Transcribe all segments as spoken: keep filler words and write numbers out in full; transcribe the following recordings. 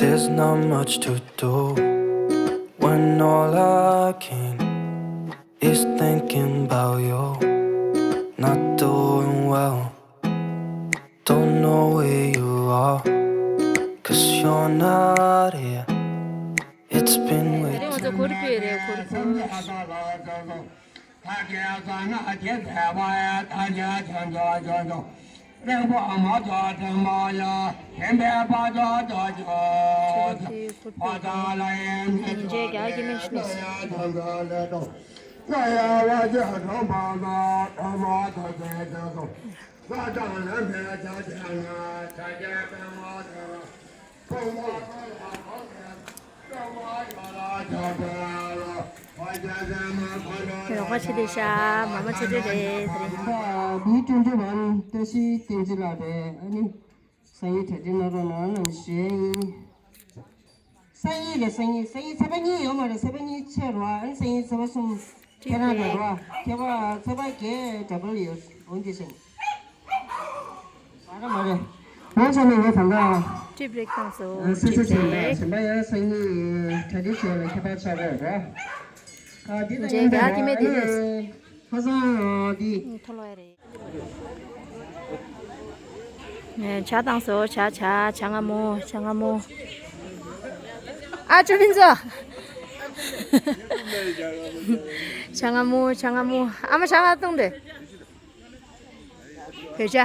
There's not much to do when all I can is thinking about you. Not doing well, don't know where you are, 'cause you're not here. It's been way too རོགས་པ་བྱེད་བསྡད་ཤག་མ་མ་ཆེ་གྲས་རེད་དེ་རིང་། འདིའི་ཀྲུང་ཀྲུང་བ་ནི་བཀྲ་ཤིས་བསྟན་འཛིན་ལགས་རེད། ཨ་ནི་སང་ཉིན་གྲ་སྒྲིག་གནང་རོགས་གནང་ནམ་ཞུ་ཡ་ཡིན། སང་ཉིན་རེད། སང་ཉིན་སང་ཉིན་ཚེས་པ་གཉིས་ཡོད་མ་རེད། ཚེས་པ་གཉིས་ཕྱེད་རེད་བ། ཨ་ནི་སང་ཉིན་ཚེས་པ་གསུམ་ཁྱེད་རང་རེད་བ། ཁྱེད་པ་ཚེས་པ་བརྒྱད་འདྲ་པོ་ཡོད་འོང་དེ་བཞིན། མ་རེད་མ་རེད། ང་ཚོ་ནི་ངས་ད་ལྟ་ཊི་བྷི་རེག་བཏང་སོང་། ཨ་སི་སི་ཊི་བྷི་རེག་གཞན་པ་ཡང་སང་ཉིན་གྲ་སྒྲིག་བྱས་ལ་ཁྱད་པར་ཆགས་རེད་རོ། ཨ་འདི་ད་རྗེས་ཡིན་རྒྱག་གི་མེད་དེ་རེད། ཁ་སང་འདི་ཐོ་ལོ་ཡ་རེད། ནས་ཇ་བཏང་སོང་། ཇ་ཇ་ཇ་མངར་མོ་ཇ་མངར་མོ། ཨ་ཅོ་ཕིན་ཚོ། ཇ་མངར་མོ་ཇ་མངར་མོ། ཨ་མ་ཇ་མངར་བཏུང་དེ། བོད་ཇ།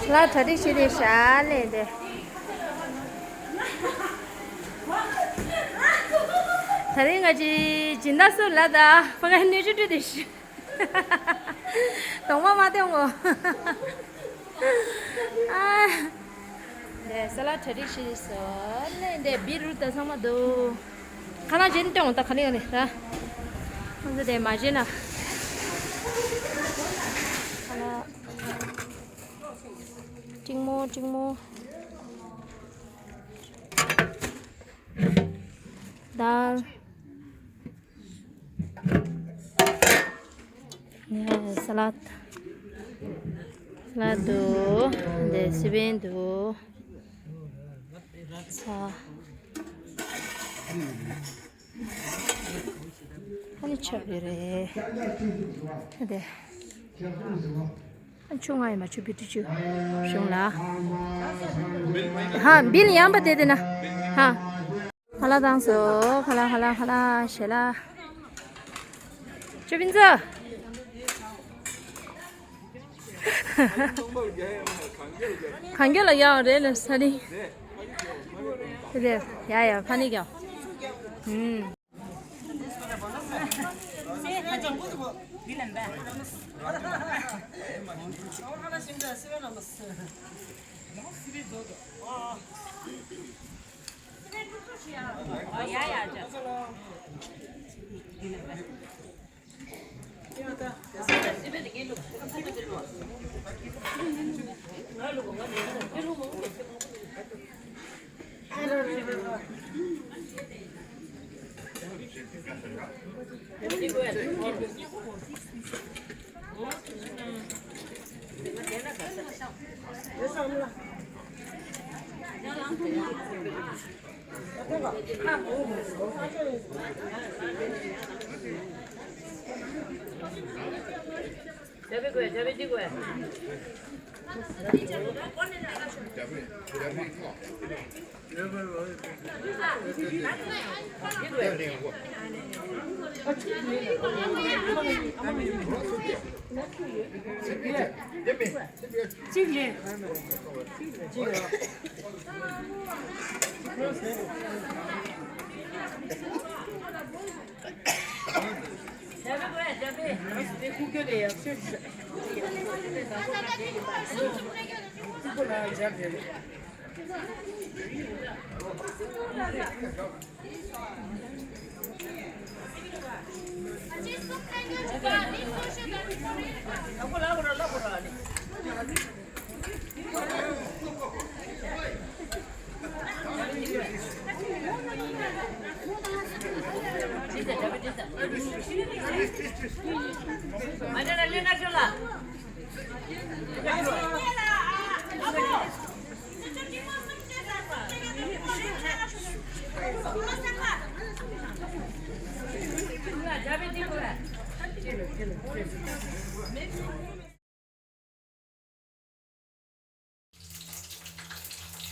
ལ་གྲ་སྒྲིག་བྱེད་དེ་ཤ་ལས་དེ། ད་རིང་ང་ཅི་སྦྱིན་བདག་སུ་ལ་ད་ཕ་ག་སྣོད་བཅུད་བཀྲུས་དེ་ཤ། གདོང་པ་མ་སྟོན་གོ། ཨ། ལས་ས་ལ་གྲ་སྒྲིག་བྱེད་དེ་ཤ་ལས་དེ་བི་རུ་ད་ཚང་མ་འདུག་ཁ་ལག་བྱེད་ནི་སྟོན་གོ་ད་ག་ལེ་ག་ལེ་ད། ཁོང་ཚོ་དེ་མ་བྱེད་ན། ཁ་ལག་ཀྲིག་མོ་ཀྲིག་མོ། དཱལ། ནས་ས་ལད། ས་ལད་འདུག་དེ་སི་པན་འདུག་ཚ། ཨ་ནི་ཆབ་ཡོད་རེད། ཨ་དེ། ཨ་ཆུ་ང་ཡི་མ་ཆུ་བི་ཏི་ཆུ་གཞུང་ལ། ཧ་བིལ་ཡང་པ་དེ་དེ་ན། ཧ། ཧ་ལ་དང་སོ་ཧ་ལ་ཧ་ལ་ཧ་ལ་ཞེ་ལ། ཆུ་བིན་ཚོ། གང་གི་ལ་ཡང་རེད་ལ་ས་རིང་། རེད་ཡ་ཡ་ཕ་ནི་ཀྱང་། ཧུམ།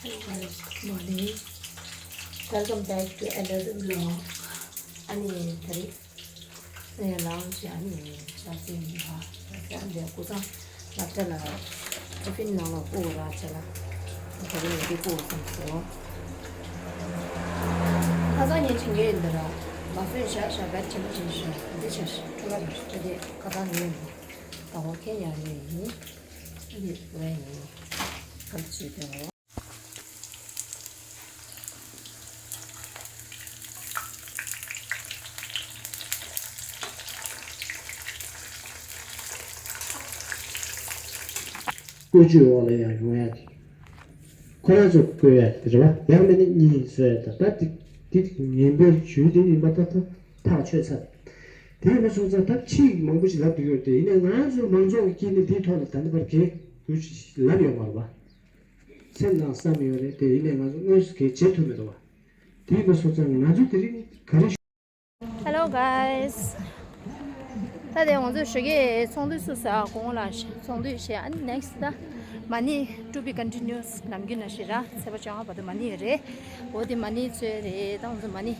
Morning. Welcome back to another vlog. ཨ་ནི་ད་རེས་ངའི་ལའོན་ཇི་ཨ་ནི་ཆགས་ཟིན་ཡིན་པ། ཨ་འདྲའི་སྐུ་ཚང་ལབ་ད་ལ་ཏི་ཕིན་ནང་ལ་བསྐུར་བ་རག་བྱས་ལ། ད་རེས་ངས་འདི་བསྐུར་བསམ་སོང་། ཁ་སང་ཉིན་ཅིག་ངས་འདི་ར་མ་བཟོས་བཞག་བཞག་བེད་ཆེན་པོ་ཅིག་བཞག་འདི་བྱས་ཤག་འཕྲོ་བརླག་རེད་དེ། ཁ་སང་ངས་ད་འོ་ཁེན་ཡང་ངས་ཡིན། ཨ་ནི་བས་ཡིན། ག་ཚོད་དེ་འོ། བཀོལ་སྤྱོད་འོག་ལ་ཡང་ཡོང་ཡ་དེ། ཁོ་རང་ཚོ་བཀོལ་ཡ་དེ་རེད་བ། ཡང་མིན་ན་གཉིས་བཟོ་ཡ་དང་། ད་དེ་དེ་ངན་པའི་ཇུས་དེ་ཡིན་པ་ད་ད་ཐག་ཆོད་ཚར། དེ་ཡིན་པ་སོང་ཙང་ད་ཕྱིས་མང་པོ་ཞིག་ལབ་ཐུབ་ཀྱི་ཡོད་དེ། ཡིན་ནའི་ང་ཚོ་མང་ཚོགས་ཀྱི་དཀྱིལ་ནས་དེའི་ཐོག་ལ་ད་ལྟ་བར་གས་དུ་ལབ་ཡོད་མ་རེད་བ། སེམས་ནང་བསམ་ཡོད་རེད་དེ། ཡིན་ནའི་ང་ཚོ་དངོས་སུ་གས་བྱེད་ཐུབ་མེད་རེད་བ། དེ་ཡིན་པ་སོང་ཙང་ང་ཚོ་དེ་རིང་ག་རེ། Hello guys. ད་དེ་ང་ཚོ་ཞོགས་ཀས་ཚོགས་འདུ་ཚུགས་ས་དགོང་ལ་ཚོགས་འདུ་བྱས། ཨ་ནི་next ད་མ་ཎི་to be continuous ནམ་རྒྱུན་ནང་བཞིན་ར་ཚེས་པ་བཅོ་ལྔ་བར་དུ་མ་ཎི་ཡོད་རེད། འོ་དེ་མ་ཎི་ཚོས་རེད། ད་ང་ཚོ་མ་ཎི་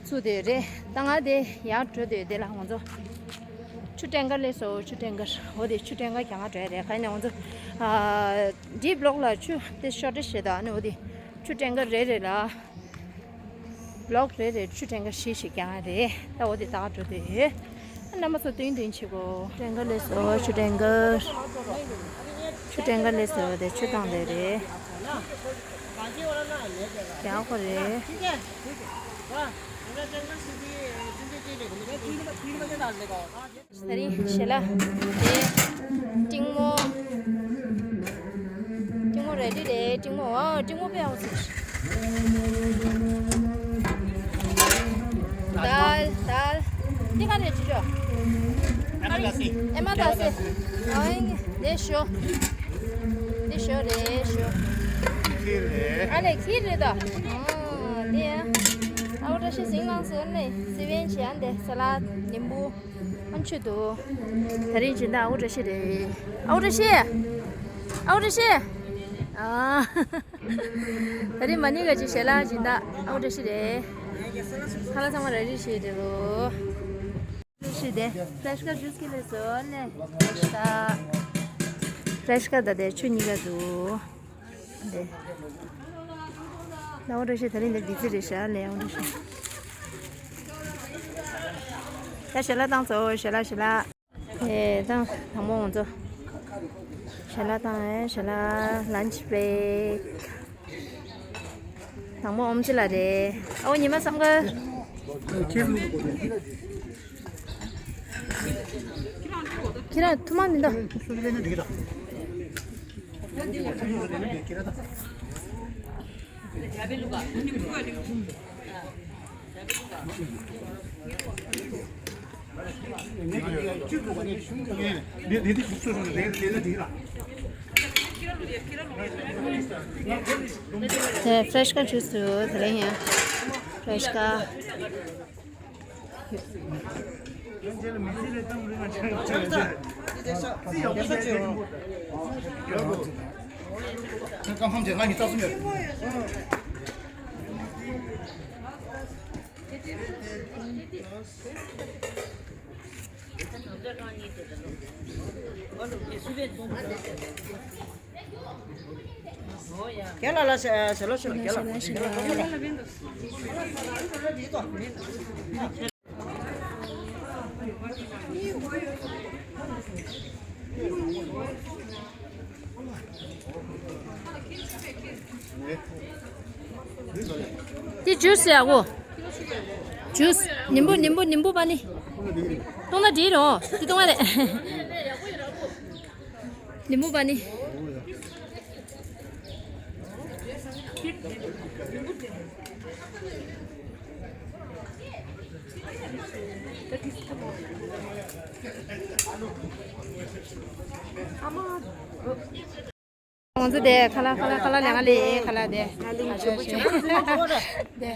ཚུགས་དེ་རེད། ད་ང་དེ་ཡར་འགྲོ་དེ་དེ་ལ་ང་ཚོ་ཆུ་ཊེང་ཀར་སླེབས་སོང་། ཆུ་ཊེང་ཀར། འོ་དེ་ཆུ་ཊེང་ཀར་གྱང་ང་འགྲོ་ཡ་རེད། ག་ནས་ང་ཚོ་ཨ་ཌི་བློག་ལ་ཆུ་དེ་ཤོར་ཏེ་བྱས་ད། ཨ་ནི་འོ་དེ་ཆུ་ཊེང་ཀར་རེ་རེ་ལ་བློག་རེ་རེ་ཆུ་ཊེང་ཀར་བཞི་ཞིག་རྒྱག་ཡ་རེད། ད་འོ་དེ་ད་འགྲོ་དེ་ཡོད། རྣམ་པ་ཚོ་སྟོན་སྟོན་བྱེད་གོ། ཊེང་ཀར་སླེབས་སོང་། ཆུ་ཊེང་ཀར། ཆུ་ཊེང་ཀར་སླེབས་སོང་། དེ་ཆུ་བཏང་དེ་རེད། རྒྱག་གོ་རེད། ད་རིང་ཞལ་ལག་དེ་ཏིང་མོ། ཏིང་མོ་རེ་ཌི་རེད། ཏིང་མོ། ཨོ་ཏིང་མོ་དཔེ་ཡག་པོ་ཟེར། དཱལ། དཱལ། འདི་ག་རེ་བྲིས་ཤོག་ཨེ་མ་དཱལ་སེ། ཨོ་འདི་ཞོ། འདི་ཞོ་རེད་ཞོ། ཨ་ལེ་ཁིར་རེད་ད། ཨོ་འདི་ཡ། ཨའོ་བཀྲ་ཤིས་ཟིང་ལངས་སོང་ནས་སི་ཝེན་བྱས། ཨ་འདི་ས་ལད་ནིམ་བུ། ཨ་མཆོད་དོ། ད་རིང་སྦྱིན་བདག་ཨའོ་བཀྲ་ཤིས་རེད། ཨའོ་བཀྲ་ཤིས། ཨའོ་བཀྲ་ཤིས། ཨ། ད་རིང་མ་ཎི་ག་ཅིག་ཞལ་ལག་སྦྱིན་བདག་ཨའོ་བཀྲ་ཤིས་རེད། ཁ་ལག་ཚང་མ་ར་རི་ཤིས་རེད་རོ། བཀྲ་ཤིས་དེ་ཕྲེཤ་ཀ་ཇུས་ཀྱི་ལས་སོ་ནས། ཕྲེཤ་ཀ། ཕྲེཤ་ཀ་ད་དེ་ཆུ་གཉིས་ཀ་འདུག་དེ། ཨའོ་བཀྲ་ཤིས་ད་རིང་འདི་བི་ཛི་རེད་ཤག་ལས། ཨའོ་བཀྲ་ཤིས། ད་ཞལ་ལག་བཏང་ཚོ། ཞལ་ལག་ཞལ་ལག་ཨེ་ད་དང་པོ་ང་ཚོ་ཞལ་ལག་བཏང་། ཨེ་ཞལ་ལག་ལན་ཆི་བྷེག་དང་པོ་ཨོམ་ཆི་ལ་རེད། ཨའོ་ཉི་མ་བསམ་ག་ཁྱེད་རང་ཐུག་མ་མི་འདུག་དེ་ཕྲེཤ་ཀ་ཇུས་དུ་དེ་རིང་ཡང་ཕྲེཤ་ཀ། རྒན་ལགས་ལ་ཞལ་ལག་ཞུ་ལ། རྒན་ལགས། འདི་ཇུས་ཡག་པོ། ཇུས། ནིམ་བུ་ནིམ་བུ་ནིམ་བུ་པ་ནི། བཏུང་ན་འགྲིག་རོ། འདི་བཏུང་བ་རེད། ནིམ་བུ་པ་ནི། ང་ཚོ་དེ་ཁ་ལག་ཁ་ལག་ཁ་ལག་ལེན་ག་ལེ། ཁ་ལག་དེ། ང་ལེན་ཆོག་པོ་ཆོག་པོ་དེ།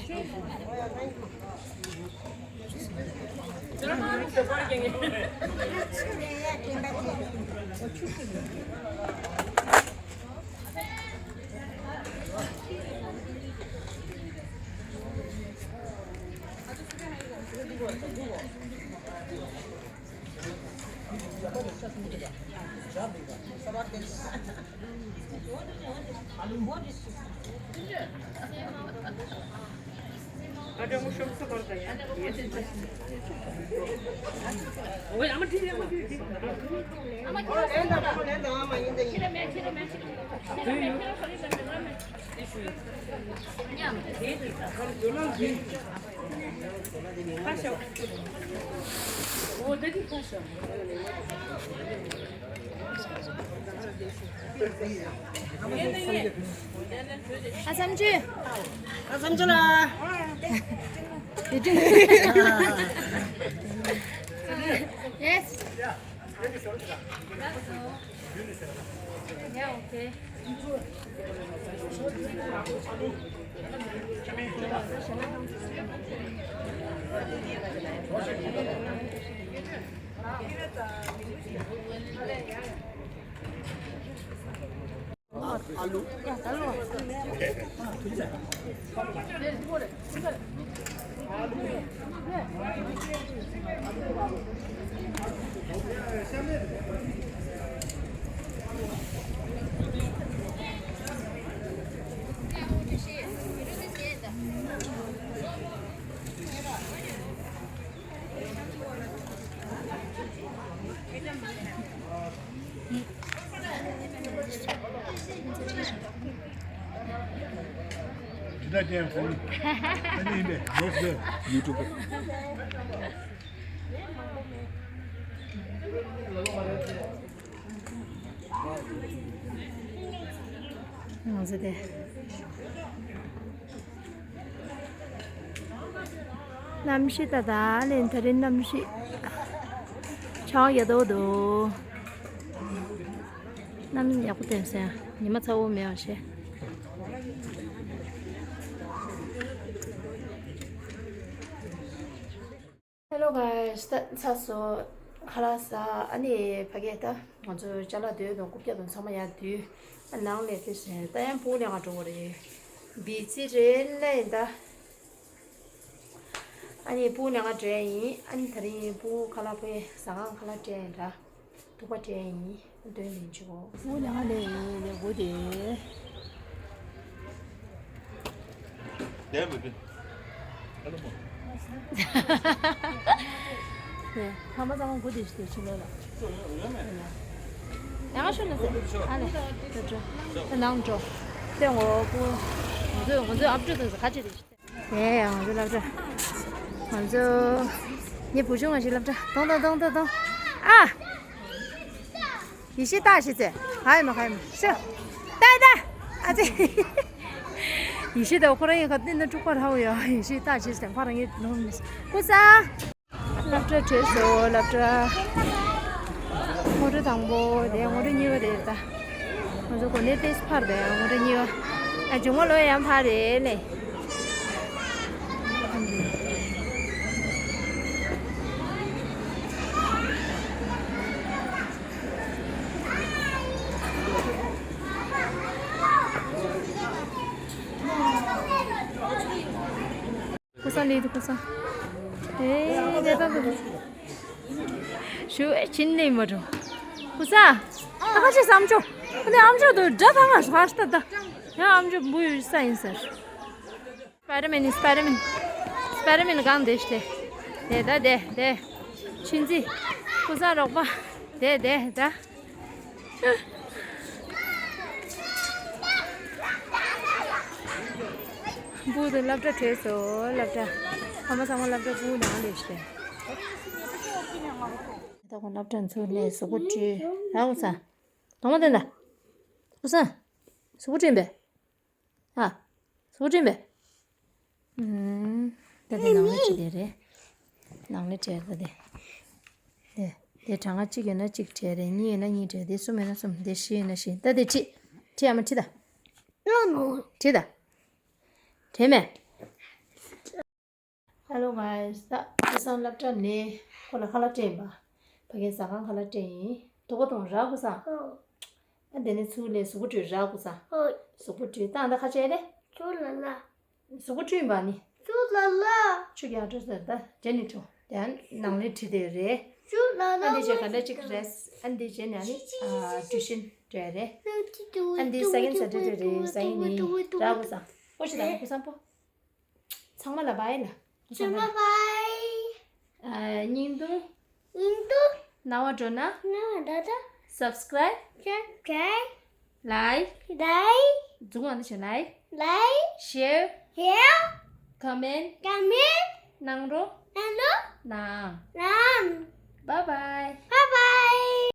ཨ་བསམ་ཆུ། ཨ་བསམ་ཆུ་ལ། Yes. Yeah, okay. ཡུ་ཊུབ། ང་ཚོ་དེ། གནམ་གཤིས་ད་ད་ལན་ད་རིང་གནམ་གཤིས་ཆར་ཡག་པོ་འདུག་གནམ་ཡག་པོ་ཐོན་སོང་། ཉི་མ་ཚ་པོ་མེད་པ་བྱས། Hello guys, ད་ཚར་སོང་། ཁ་ལག་ཟ། ཨ་ནི་ཕ་གིར་ད་ང་ཚོ་ཅ་ལག་དེ་དང་རྐུབ་བཀྱག་དང་ཚང་མ་ཡར་བསྡུས། ཨ་ནང་ལས་དེ་བཟོས། ད་ཡང་སྤུ་གུ་ལེན་ག་འགྲོ་དགོས་རེད། བི་ཙི་རེད་ལ་ཡིན་ད། ཨ་ནི་སྤུ་གུ་ལེན་ག་འགྲོ་ཡ་ཡིན། ཨ་ནི་ད་རིང་སྤུ་གུ་ཁ་ལག་ཕ་གིར་ཟ་ཁང་ཁ་ལག་སྤྲད་ཡིན་ད། ཐུག་པ་སྤྲད་ཡིན། སྟོན་ལེན་བྱེད་དགོས། སྤུ་གུ་ལེན་ག་ལས་ཡིན་ལས་སྒོ་དེ། དེ་མི་ཕན། ཨ་ལོ་མོ། ཕ་མ་ཚང་མ་སྒོ་དེ་ཞིག་དེ་ཕྱི་ལོགས་ལ། ཡང་ཤོད་ན་ཟེར། ཨ་ལེ། འགྲོ་འགྲོ། ད་ནང་འགྲོ། དེ་ངོ་བོ། ང་ཚོས་ང་ཚོས་ཨབ་ཕྲུག་དང་ཁ་ཆེ་རེད། ཡེ་ཡ། ང་ཚོ་སློབ་གྲྭ། ང་ཚོ། ངའི་བུ་ཆུང་ང་ཞིག་སློབ་གྲྭ། དོང་དོང་དོང་དོང་དོང་། ཨ། ཡེ་ཤེས་ལྟ་ཞིག་ཙེ། ཧའི་མ་ཧའི་མ་ཤོ། ལྟ་ལྟ། ཨ་ཙི། ཡེ་ཤེས་ད་ཁོ་རང་ཡིན་ཁ་ཏིན་ན་འཁྲུག་པ་ར་ཧོ་ཡ། ཡེ་ཤེས་ལྟ་ཞིག་ཙེ། ཁོ་རང་ཡིན་ནོ་མི་སྐུ་ས། སློབ་གྲྭ་བྲོས་སོ་སློབ་གྲྭ། ངོ་སྤྲོད་དང་པོ་དེ་ངོ་སྤྲོད་གཉིས་པ་རེད་ད། ང་ཚོ་གོ་གནས་ཏེས་ཕར་དེ་ངོ་སྤྲོད་གཉིས་པ། ཨ་ཇུང་བ་ལོ་ཡང་ཕར་རེད་ལེ། ཀུ་ས་ལི་དུ་ཀུ་ས། ཨེ་ནེ་ཏང་དུ། ཞུ་ཨེ་ཕྱིན་ནེ་མ་འགྲོ། ཀུ་ས། ད་ཁ་ཆེ་བསམ་ཆོ། ཁ་ནེ་ཨམ་ཆོ་དུ་འདྲ་ཐང་ང་ཧ་སྟ་ད། ཡང་ཨམ་ཆོ་འབུ་ཡུ་ས་ཡིན་ཟེར། སྤའི་ཌར་མེན་ནི་སྤའི་ཌར་མེན། སྤའི་ཌར་མེན་གང་དེ་ཤི་དེ། དེ་ད་དེ་དེ། ཆིན་ཙི། ཀུ་ས་རོགས་པ། དེ་དེ་ད། བུ་དང་སློབ་གྲྭ་བྲོས་སོ་སློབ་གྲྭ། ཕ་མ་ཚང་མ་སློབ་གྲྭ་བུ་ནང་ལས་ཤི། ད་ཁོང་སློབ་གྲྭ་ཚུར་ནས་གཟུགས་པོ་བཀྲུས། ཧ་ཀུ་ས། དོང་མ་དེ་ལ། ཀུ་ས། གཟུགས་པོ་བཀྲུས་པས། ཨ། སུ་དྲན་པས། ཨུམ། ད་དེ་ནང་ལ་ཅི་དེ་རེད། ནང་ལ་བྲལ་ད་དེ། དེ་དེ་གྲངས་ཀ་གཅིག་ཡོད་ན་གཅིག་བྲལ་རེད། གཉིས་ཡོད་ན་གཉིས་བྲལ། དེ་གསུམ་ཡོད་ན་གསུམ། དེ་བཞི་ཡོད་ན་བཞི། ད་དེ་ཁྲིད། ཁྲིད་ཨ་མ་ཁྲིད་ད། ཁྲིད་ད། དྲན་མེད། Hello guys, ད་ཁ་སང་སློབ་གྲྭ་ནས་ཁོ་ལ་ཁ་ལག་སྤྲད་ཡིན་པ། ཕ་གིའི་ཟ་ཁང་ཁ་ལག་སྤྲད་ཡིན། དོ་གོ་དང་ར་ཁུ་སང་། ཨ་དེ་ནས་ཚུར་ལས་གཟུགས་པོ་བཀྲུས་ར་ཁུ་སང་། གཟུགས་པོ་བཀྲུས་ད་ད་ཁ་ཆེ་རེད། ཚུར་ལ་ལ། གཟུགས་པོ་བཀྲུས་ཡིན་པ་ནི། ཚུར་ལ་ལ། ཆུ་རྐྱང་བཀྲུས་ཟེར་ད་དེ་ནི་བཀྲུ། དེ་ནང་ལས་བྲིས་དེ་རེད། ཚུར་ལ་ལ། ཨ་འདི་བྱས་ག་འདྲ་ཅིག་རེད། ཨ་འདི་བྱས་ནས་ཨ་ནི་ཨ་ཊུ་ཤན། རེད་རེད། ཨ་འདི་second Saturday རེད། ས་ཡིན་ནི་ར་གོ་ས། ཨོ་ཤི་ད་ནི་ཀུ་སམ་པོ། ཚང་མ་ལ་བྷའི་ལ། ཀུ་སམ་པོ། ཨ་སྙིང་དུ། སྙིང་དུ། རྣ་བ་འགྲོ་ན། རྣ་བ་འགྲོ་ན། subscribe subscribe like like འཛུགས་ཨ་ནི་བྱེད། like like share share comment comment གནང་རོགས། གནང་རོགས། གནང་། གནང་། bye bye bye bye